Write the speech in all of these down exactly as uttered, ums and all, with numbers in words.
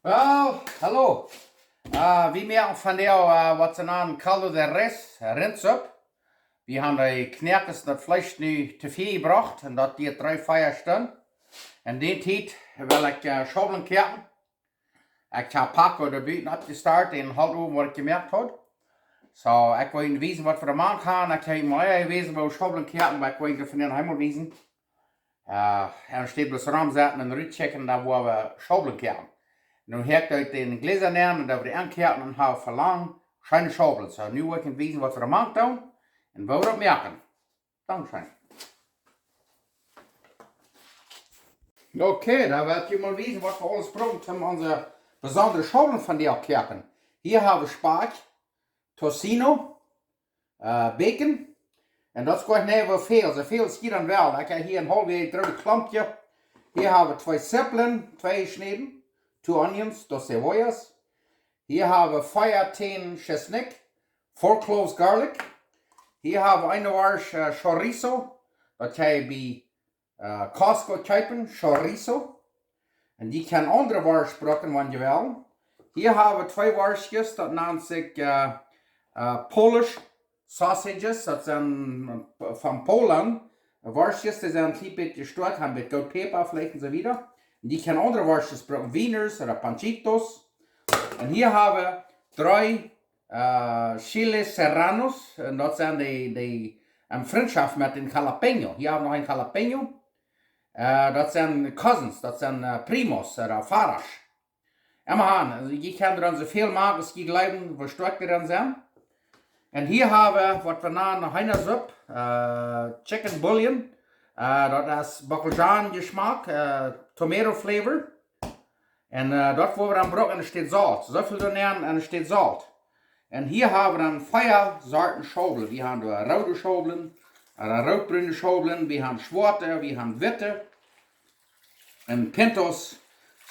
Well, hallo. Äh, wie moaken vondoag, äh, waut see nanen caldo de res, äh, Rintsupp. Wie haben de Knoakes daut Fleesch nu to Fia jebrocht un daut diet dree, vea Stunden. Un dee Tiet well ekj, äh, Schaublen koaken. Ekj hab Paco doa buten oppjestalt, dän Holtowen waut ekj jemoakt haud. Soo, ekj well junt wiesen waut wie doa mank haben. Ekj hab junt aul jewäsen woo Schaublen koaken, oba ekj well junt vondoag noch eemol wiesen. Äh, un steit bloos romsetten un rutkjikjen, dan woa wie Schaublen koaken. Nu hab ekj daut en Jläsa jenomen un daut wie aunkoaken un haben fa lang scheene Schaublen. Soo, nu well ekj junt wiesen waut wie doa mank doonen un woo wie daut moaken. Dankscheen. Okay, dan well ekj junt mol wiesen waut wie aules brucken toom onse besondre Schaublen vondoag koaken. Hia hab wie Spakj, Tocino, äh, Bacon. Un daut es goanich väl, soo väl aus jie dan wellen. Ekj hab hia een haulf jekjroodet Klompje. Hia hab wie twee Zippeln, twee jeschnäden. Two onions, dos cebollas. Hia hab wie vea Tänen Tschesnikj, four cloves garlic. Hia hab wie eene Worst, äh, chorizo, daut jie bie, äh, Costco kjeepen, chorizo. Un jie kjennen aundre Worst brucken, wan jie wellen. Hia hab wie twee Worstjes, daut nant sikj, äh, äh, Polish sausages, daut sent, äh, von Polen. Worstjes, dee sent een kjlien bät jestoakt, haben een bät goot Päpa, Fleesch un soo wieda. Un jie kjennen aundre Worstjes brucken, wieners ooda panchitos. Un hia hab wie dree, äh, chiles serranos, un daut sent dee, dee, ähm, Frintschoft met een jalapeño. Hia hab wie noch een jalapeño. Äh, daut sent cousins, daut sent, äh, primos, äh, ooda Farrasch. Emma han, aulsoo, jie kjennen doa soo väl moaken aus jie jleewen, woo stoakj dee dan sent. Un hia hab wie waut wie nanen Heenasupp, äh, chicken bouillon. Äh, daut es Bockelzhaan Jeschmak, äh, tomato flavor. Un, äh, daut woa wie dan brucken, un doa steit Solt. Soo väl doa nenn un doa steit Solt. Un hia hab wie dan vea Sorten Schaublen. Wie haben doa roode Schaublen, äh, rootbrune Schaublen, wie haben schwoate, wie haben witte. Un pintos.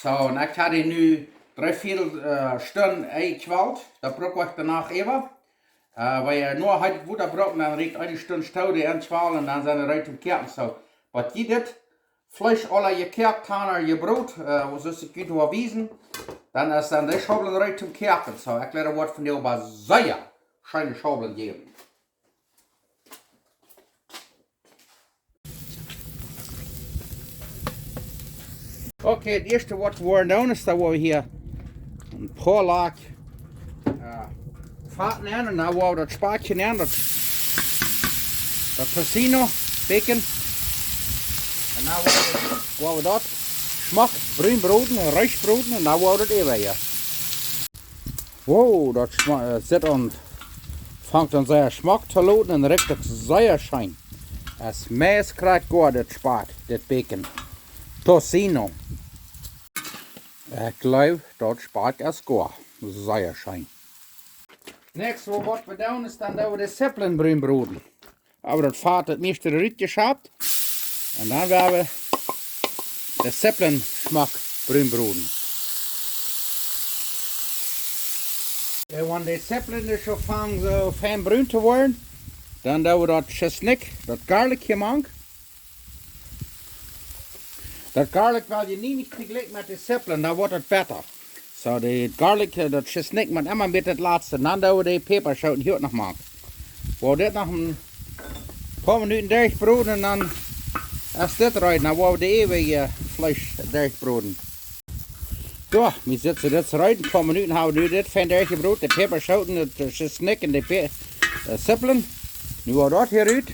Soo, un ekj hab dee nu dree Vieedel, äh, Stund enjekjwalt. Daut bruck ekj doano äwa. Äh, wan jie nu heet Wota brucken, dan rieekjt eene Stund stoo dee aunjekjwalt un dan sent dee reed toom koaken. Soo, waut jie dit Fleesch aula jekoakt haben, jebrot, äh, soo aus ekj junt woa wiesen, dan es dan dee Schaublen reed toom koaken. Soo, ekj jleew daut woat vondoag sea scheene Schaublen jäwen. Okay, daut ieeschte waut wie woaren doonen es, daut wie hia een poa Lakj, äh, Fat nämen un dan woa wie daut Spakje nämen, daut, daut Tocino, Bacon. Un dan woa wie, woa wie daut schmock brun broden, reed broden un dan woa wie daut äwa hia. Wow, daut schma-, äh, sitt aun, fangt aun sea schmock to loten un rikjt uk sea scheen. Es meist krakjt goa dit Spakj, dit Bacon. Tocino. Ekj jleew, daut Spakj es goa. Sea scheen. Näakjste waut wie doonen es dan daut wie de Zippeln brun broden. Oba daut Fat daut mieeschte rutjeschaft. Un dan woa wie de Zippeln schmock brun broden. Un wan de Zippeln dan soo fangen soo fein brun to woaren, dan doo wie daut Tschesnikj, daut Garlic hia mank. Daut Garlic well jie nie nich toojlikj met de Zippeln, dan woat daut bäta. Soo, de Garlic, äh, daut Tschesnikj mott emma met daut latste. Dan doo wie de Päpaschooten hia uk noch mank. Woa dit noch een poa Minuten derchbroden un dan es dit reed. Dan woa wie de äwaje Fleesch derchbroden. Soo, nu sitt dit reed. Een poa Minuten hab wie nu dit fein derchjebroden. De Päpaschooten, daut, äh, Tschesnikj un de Pä-, äh, Zippeln. Nu woa wie daut hia rut.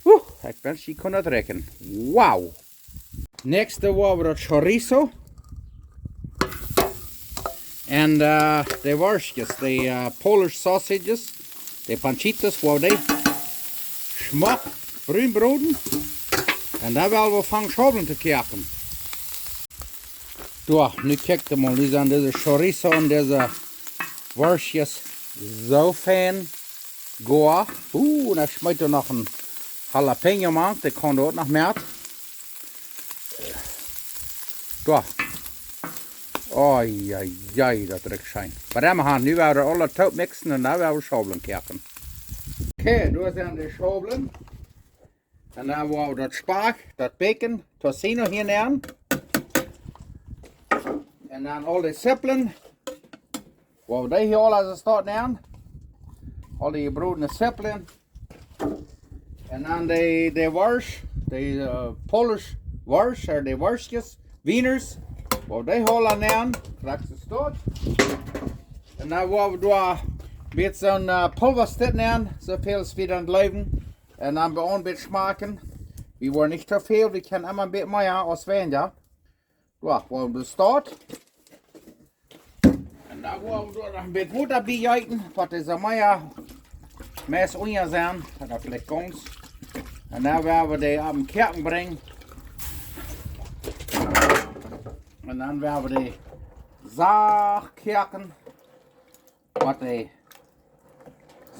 Uh, ekj wensch, jie kunnen daut rikjen. Wow. Näakjste woa wie daut Chorizo. Un, äh, de Worstjes, de, äh, Polish sausages, de panchitos, woa wie dee schmock brun broden. Un dan woa wie fangen Schaublen to koaken. Soo, nu kjikjt mol, nu sent dise Chorizo un dise Worstjes soo fein goa. Uh, un dan schmeet doa noch een Jalapeño mank, dee kaun doa uk noch met. Soo. Oi, oi, oi, daut rikjt scheen. Oba dan, wie gonen nu wada aules toop mixen un dan woa wie Schaublen koaken. Okay, doa sent de Schaublen. Un dan woa wie daut Spakj, daut Bacon, Tocino hia nämen. Un dan aul de Zippeln. Woa wie dee hia aul aus Staut nämen. Aul de jebrodne Zippeln. Un dan de, de Worscht, de, eh, Polish Worscht, eh, de Worschtjes, Wieners. Woa wie dee aul nämen. Krakjt soo Staut. Un dan woa wie doa met soon, eh, Pulva Staut nämen, soo väl aus wie dan jleewen. Un dan bie ons bät schmakjen. Wie woaren nich too väl, wie kjennen emma een bät mea aus weinja. Jo, woa wie Staut. Un dan woa wie doa noch een bät Wota bie jeeten, waut dee soo mea, meist unja sent, ooda veleicht gaunz. Un dan woa wie dee opp dän Koaken brinjen. Un dan woa wie dee sacht koaken. Waut dee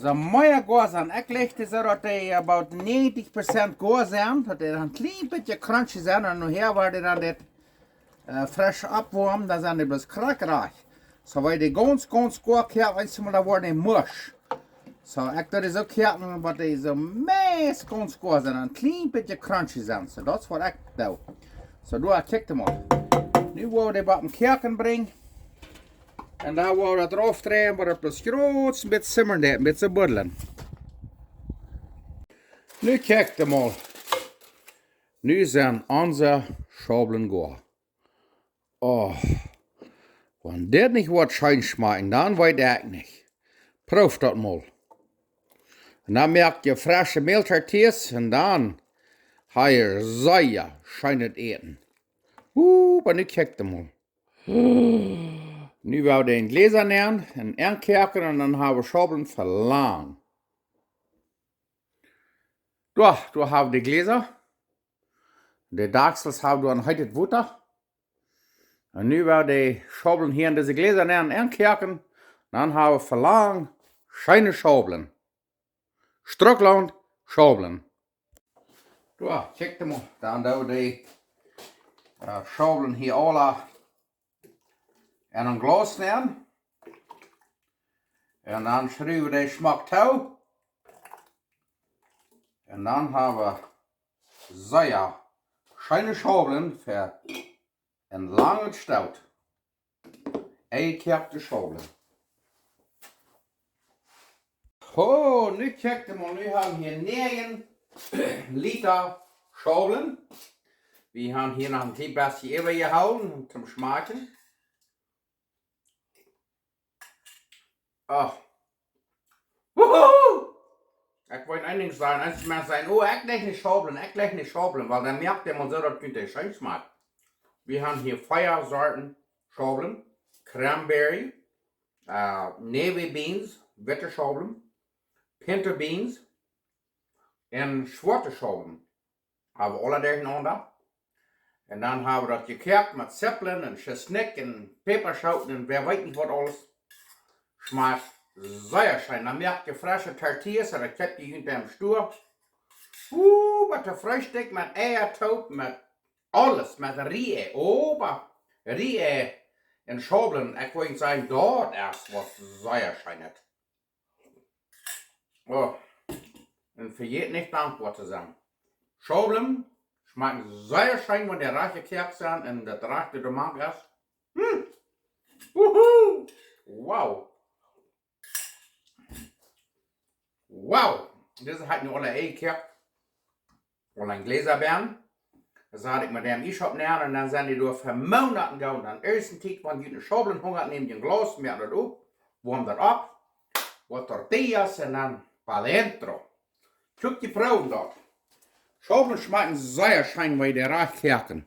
soo mea goa sent. Ekj lich dee soo daut dee about negentig Prozent goa sent. Daut dee dan een kjlien bät crunchy sent. Un nohäa woa dee dan dit, eh, fresch oppwoamen. Dan sent dee bloos krakjt rajcht. Soo wan dee gaunz, gaunz goa koaken, eensjemol dan woaren dee musch. Soo, ekj doo dee soo koaken, waut dee soo meist gaunz goa sent. Een kjlien bät crunchy sent. Soo, daut es waut ekj doo. Soo, doa, kjikj mol. Nu woa wie dee opp dän Koaken brinjen. Un dan woa wie daut rauf dreien, waut daut bloos krakjt een bät simmren deit, een bät buddlen. Nu kjikj mol. Nu sent onse Schaublen goa. Oh, wan dit nich woat scheen schmakjen, dan weet ekj nich. Proow daut mol. Un dan moak jie fresche Mäl-Tortillas un dan ha jie sea scheenet Äten. Uh, oba nu kjikj mol. Nu woa wie dee en Jläsa nämen un enkoaken un dan ha wie Schaublen fa lang. Doa, doa ha wie de Jläsa. De Dakjsels ha wie doa en heetet Wota. Un nu woa wie de Schaublen hia en dise Jläsa nämen un enkoaken. Dan ha wie fa lang scheene Schaublen. Strucklaunt Schaublen. Doa, kjikj mol. Dan doo wie de, eh, Schaublen hia aula en een Glaus nämen. Un dan schriew wie dee schmock too. Un dan ha wie sea scheene Schaublen fa een langet Stoot. Enkoakte Schaublen. Ho, nu kjikj mol, nu ha wie hia näajen Lita Schaublen. Wie ha hia noch een kjlien bät äwajehoolen toom schmakjen. Oh. Wuhu! Ekj well een Dinkj sajen, aus Menschen sajen: "Oh, ekj lich nich Schaublen, ekj lich nich Schaublen", wiels dan moakt eena mol soo daut et scheen schmakjt. Wie ha hia vea Sorten Schaublen: Cranberry, eh, Navy Beans, witte Schaublen, Pinto Beans un schwoate Schaublen. Ha wie aula derchenaunda. Un dan ha wie daut jekoakt met Zippeln un Tschesnikj un Päpaschooten un wäa weet nich waut aules. Schmakjt sea scheen. Dan moak jie fresche Tortillas, daut kjeep jie junt em Stua. Uh, waut een Freestikj met Eia toop, met aules, met Rieei, oba Rieei un Schaublen, ekj well sajen, daut es waut sea scheenet. Oh. Un vejät nich dankboa to sennen. Schaublen schmakjen sea scheen, wan dee rajcht jekoakt sent un daut rajchte doamank es. Hm. Wuhu. Wow. Wow. Dise ha ekj nu aula enjekoakt. Aul en Jläsa benn. Dan sat ekj met dän em Iesschaup nenn un dan sent dee doa fa Moonaten goot. Dan ieeschte Tiet, wan jie ne Schaublen hungat, nämt jie een Glaus, moakt daut op, woamt daut opp, waut tortillas un dan pa dentro. Kjikj, jie proowen daut. Schaublen schmakjen sea scheen, wan jie dee rajcht koaken.